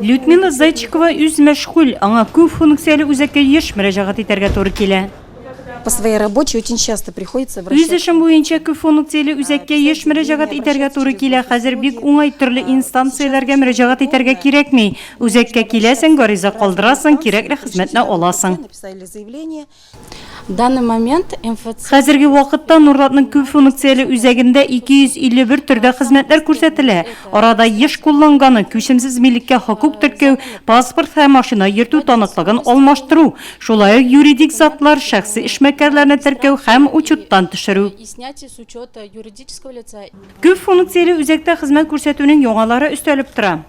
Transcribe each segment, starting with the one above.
Людмила Зайчикова үзмәшгуль, аңа күп функцияле үзәккә еш мөрәҗәгать итәргә туры килә. По своей работе очень часто приходится Үз обращаться. эшем буенча күп функцияле үзәккә еш мөрәҗәгать итәргә туры килә. Хәзер бик уңай, төрле инстанцияләргә мөрәҗәгать итәргә кирәкми. Үзәккә киләсең, гариза калдырасың, кирәкле хезмәтне аласың. Написали заявление. Данный момент МФЦ. Хәзерге вакытта Нурлатның күп функцияле үзәгендә 251 төрдә хезмәтләр күрсәтелә. Арада еш кулланганы, күчемсез милеккә хокук теркәү, паспорт һәм машина йөртү таныклыгын алмаштыру, шулай ук юридик затлар, шәхси эшмәкәрләрне теркәү һәм учеттан төшерү. И снятие с учета юридического лица. Күп функцияле үзәктә хезмәт күрсәтүнең яңалары өстәлеп тора.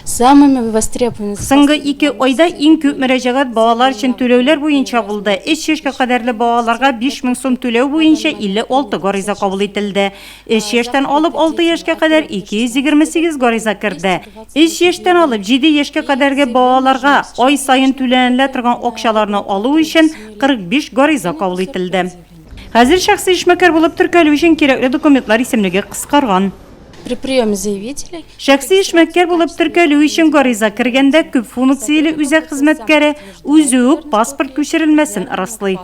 Самыми востребованными. Соңгы ике айда иң күп мөрәҗәгать балалар өчен түләүләр буенча булды. Өч яшькә кадәрле балаларга 5000 сум түләү буенча 56 гариза кабул ителде. Өч яшьтән алып алты яшькә кадәр 228 гариза керде. Өч яшьтән алып җиде яшькә кадәрге балаларга ай саен түләнелә торган акчаларны алу өчен 45 гариза кабул ителде. Хәзер шәхси эшмәкәр булып теркәлү өчен кирәкле документлар исемлеге кыскарган. При приеме заявителей. Шәхси эшмәкәр булып теркәлү өчен гариза кергәндә күп функцияле үзәк хезмәткәре үзе үк паспорт күчерелмәсен раслый.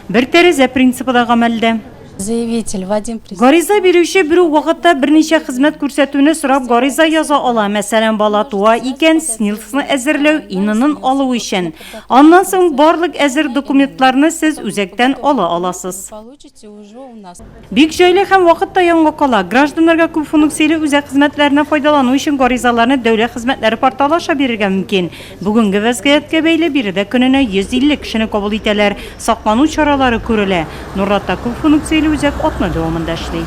Бер тәрәзә принцибы да гамәлдә. Заявитель в один при. Гариза бирүче бер үк вакытта берничә хезмәт күрсәтүне сорап гариза яза ала, мәсәлән, бала туа икән, СНИЛСны әзерләү, ИННын алу өчен. Аннан соң барлык әзер документларны сез үзәктән ала аласыз. Получите уже у нас. Бик җайлы һәм вакыт та янга кала. Гражданнарга күп функцияле үзәк хезмәтләреннән файдалану өчен гаризаларны Дәүләт хезмәтләре порталы аша бирергә мөмкин. Бүгенге вәзгыятькә бәйле биредә көненә 150 кешене кабул итәләр, саклану чаралары күрелә. Нурлатта күп функцияле үзәк атна дәвамында эшли.